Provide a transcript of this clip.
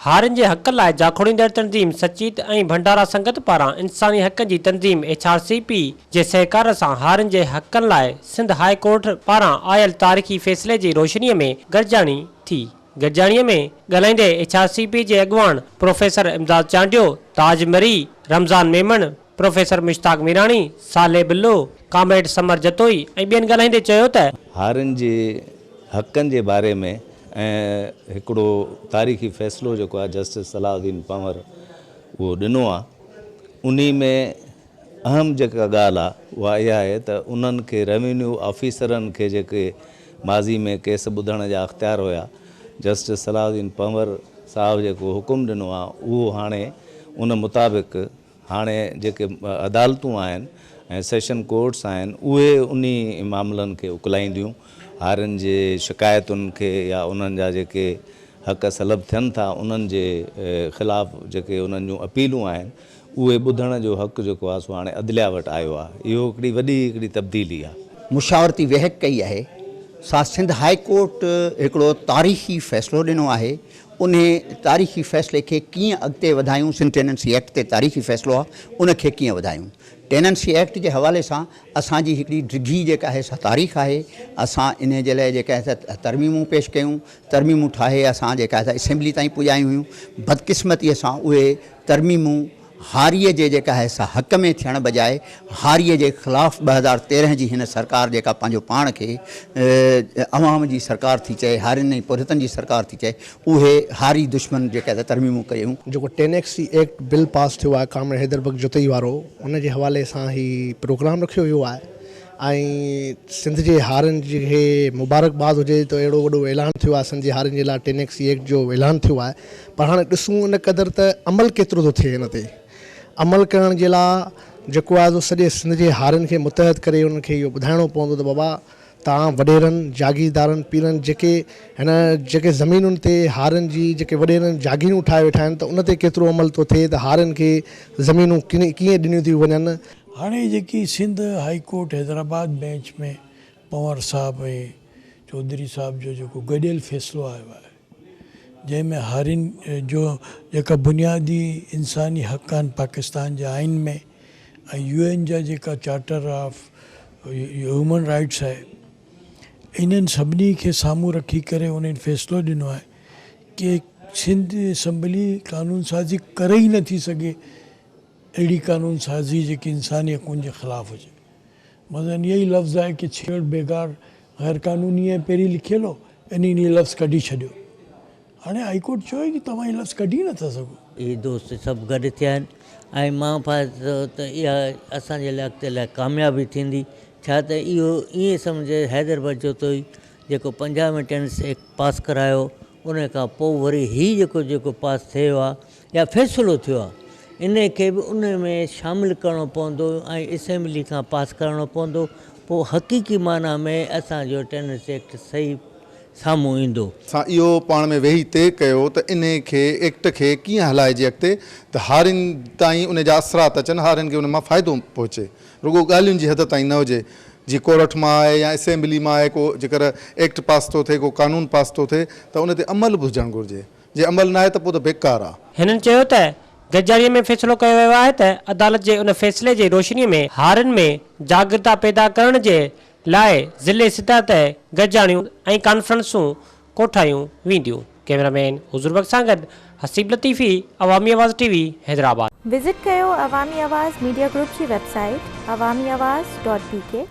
هارين جي حقن لاء جاکوڙيندڙ تنظيم سچيت ۽ ڀنڊارا سنگت پاران انساني حقن جي تنظيم ايڇ آر سي پي جي سهڪار سان هارين جي حقن لاء سنڌ هاء ڪورٽ پاران آيل تاريخي فيصلي جي روشني ۾ گڏجاڻي ٿي. گڏجاڻي ۾ ڳالهائيندي ايڇ آر سي پي جي اڳواڻ پروفيسر امداد چانڊيو، تاج مري، رمضان ميمڻ، پروفيسر مشتاق ميراڻي، صالح بلو، ڪامريڊ ثمر جتوئي ۽ ٻين ڳالهائيندي چيو ته. هارين جي حقن جي باري ۾ ۽ هڪڙو تاريخي فيصلو جيڪو آهي جسٽس صلاح الدين پنهور اهو ڏنو آهي انهي ۾ اهم جيڪا ڳالهه آهي اها اها آهي ته انهن کي روينيو آفيسرن کي جيڪي ماضي ۾ ڪيس ٻڌڻ جا اختيار هيا جسٽس صلاح الدين پنهور صاحب جيڪو حڪم ڏنو آهي اهو هاڻي ان مطابق هاڻي جيڪي عدالتون آهن ۽ سيشن ڪورٽس آهن اهي انهي معاملن کي اڪلائينديون، هارين جي شڪايتن کي يا انهن جا جيڪي حق سلب ٿين ٿا انهن جي خلاف جيڪي انهن جون اپيلون آهن اهي ٻڌڻ جو حق جيڪو آهي سو هاڻي عدليا وٽ آيو آهي اهو هڪڙي وڏي هڪڙي تبديلي آهي. مشاورتي ويهڪ ڪئي آهي سا سنڌ هاء ڪورٽ هڪڙو تاريخي فيصلو ڏنو آهي انهي تاريخي فيصلي کي ڪيئن اڳتي وڌايون، سنڌ ٽيننسي ايڪٽ تي تاريخي فيصلو آ ان کي ڪيئن وڌايون. ٽيننسي ايڪٽ جي حوالي سان اسان جي هڪڙي ڊگهي جيڪا آهي سا تاريخ آهي، اسان انهي جي لاء جيڪا آهي سا ترميمون پيش ڪيون، ترميمون ٺاهي اسان جيڪا آهي سا اسيمبلي تائين پڄايون هيون، بدقسمتي سان اهي ترميمون هاريء جي جيڪا آهي سا حق ۾ ٿيڻ بجاء هاريء جي خلاف 2013 جي هن سرڪار جيڪا پنهنجو پاڻ کي عوام جي سرڪار ٿي چئي، هارين ۽ پورهيتن جي سرڪار ٿي چئي، اهي هاري دشمن جيڪا آهي ترميمون ڪيون. جيڪو ٽينيڪسي ايڪٽ بل پاس ٿيو آهي ڪامريڊ حيدر بخش جتوئي وارو ان جي حوالي سان هي پروگرام رکيو ويو آهي ۽ سنڌ جي هارين کي مبارڪباد هجي ته اهڙو وڏو اعلان ٿيو آهي سنڌ جي هارين جي لاء ٽينيڪسي ايڪٽ جو اعلان ٿيو آهي پر هاڻي ڏسون ان قدر ته عمل ڪيترو ٿو ٿئي ان تي عمل ڪرڻ جي لاء جيڪو آهي سو سڄي سنڌ جي هارين کي متحد ڪري انهن کي اهو ٻڌائڻو پوندو ته بابا توهان وڏيرن جاگيردارن پيرن جيڪي هن جيڪي زمينن تي هارين جي جيڪي وڏيرن جاگيرون ٺاهي ويٺا آهن ته ان تي ڪيترو عمل ٿو ٿئي ته هارين کي زمينون ڪيئن ڏنيون ٿيون وڃن. هاڻي جيڪي Sindh high court Hyderabad bench ۾ Panhwar صاحب ۽ چوڌري صاحب جو جيڪو گڏيل فيصلو آيو آهي جنهن ۾ هارين جو جيڪا بنيادي انساني حق آهن پاڪستان جي آئين ۾ ۽ يو اين جا جيڪا چارٽر آف هيومن رائٽس آهي انهن سڀني کي سامهون رکي ڪري انهن فيصلو ڏنو آهي ڪي سنڌ اسيمبلي قانون سازي ڪري ئي نٿي سگهي اهڙي قانون سازي جيڪي انساني حقن جي خلاف هجي مثلاً اهو ئي لفظ آهي ڪي ڇيڙ بيگار غير قانوني آهي پهرين لکيل هو انهي انهي لفظ ڪڍي ڇڏيو هاڻي هائي ڪورٽ چيو آهي ڪي توهان هي لفظ ڪڍي نٿا سگهو. اهي دوست سڀ گڏ ٿيا آهن ۽ مان ڀانئيان ٿو ته اها اسان جي لاء اڳتي لاء ڪاميابي ٿيندي ڇا ته اهو ائين سمجهه حيدر بخش جتوئي جيڪو 50 ۾ ٽينس ايڪٽ پاس ڪرايو ان کان پوء وري هي جيڪو جيڪو پاس ٿيو آهي يا فيصلو ٿيو آهي ان کي به ان ۾ شامل ڪرڻو پوندو ۽ اسيمبلي کان پاس ڪرڻو پوندو پوء حقيقي معنيٰ ۾ اسان جو ٽيننسي ايڪٽ صحيح سامهون ايندو. اسان اهو پاڻ ۾ ويهي طئي ڪيو ته انهي کي ايڪٽ کي ڪيئن هلائجي اڳتي ته هارين تائين ان جا اثرات اچن هارين کي ان مان فائدو پهچي رڳو ڳالهين جي حد تائين نه هجي جي ڪورٽ مان آهي يا اسيمبلي مان آهي ڪو جيڪر ايڪٽ پاس ٿو ٿئي ڪو قانون پاس ٿو ٿئي ته ان تي عمل به هجڻ گهرجي جي عمل ناهي ته پوء ته بيڪار آ. هنن چيو ته گڏجاڻي ۾ فيصلو ڪيو ويو آهي ته عدالت جي ان فيصلي جي روشني ۾ هارين ۾ جاڳرتا پيدا ڪرڻ جي لاء ضلعي سطح تي گڏجاڻيون ۽ ڪانفرنسون ڪوٺايون وينديون. ڪئميرا مين حضور بخش سان گڏ حسيب لطيفي، عوامي آواز ٽي وي، حيدرآباد. وزٽ ڪيو عوامي آواز ميڊيا گروپ جي web site Awami Awaz dot B K.